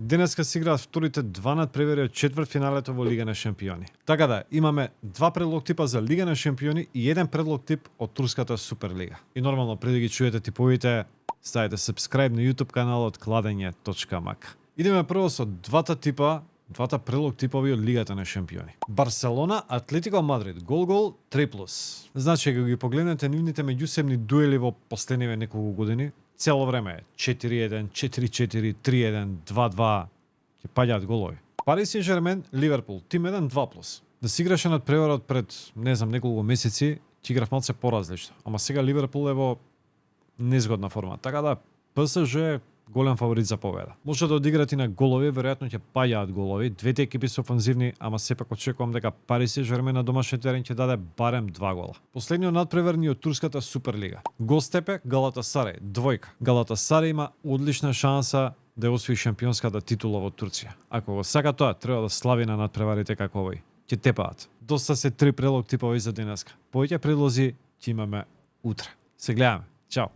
Денеска се играат вторите два надпревари од четвртфиналето во Лига на шампиони. Така да, имаме два предлог типа за Лига на шампиони и еден предлог тип од турската Суперлига. И нормално, преди да ги чуете типовите, ставите subscribe на YouTube каналот Кладење.мак. Идеме прво со двата предлог типови од Лигата на шампиони. Барселона, Атлетико Мадрид, гол 3+. Значи, кога ги погледнете нивните меѓусебни дуели во последниве неколку години, цело време е 4-1, 4-4, 3-1, 2-2, ќе паѓаат голови. Пари Сен-Жермен, Ливерпул, тим 1 2+. Да си играше над преварот пред, неколку месеци, ќе играв малце поразлично. Ама сега Ливерпул е во незгодна форма. Така да, ПСЖ е голем фаворит за победа. Може да одиграт и на голови, веројатно ќе паѓаат голови. Двете екипи се офанзивни, ама сепак очекувам дека Пари Сен-Жермен на домашен терен ќе даде барем 2 гола. Последниот надпревар ни од турската Суперлига. Гостепе Галатасарај, двојка. Галатасарај има одлична шанса да ја освои шампионската титула во Турција. Ако го сака тоа, треба да слави на надпреварите како овој. Ќе тепаат. Доста се 3 предлог типови за денеска. Повеќе предлози ќе имаме утре. Се гледаме. Чао.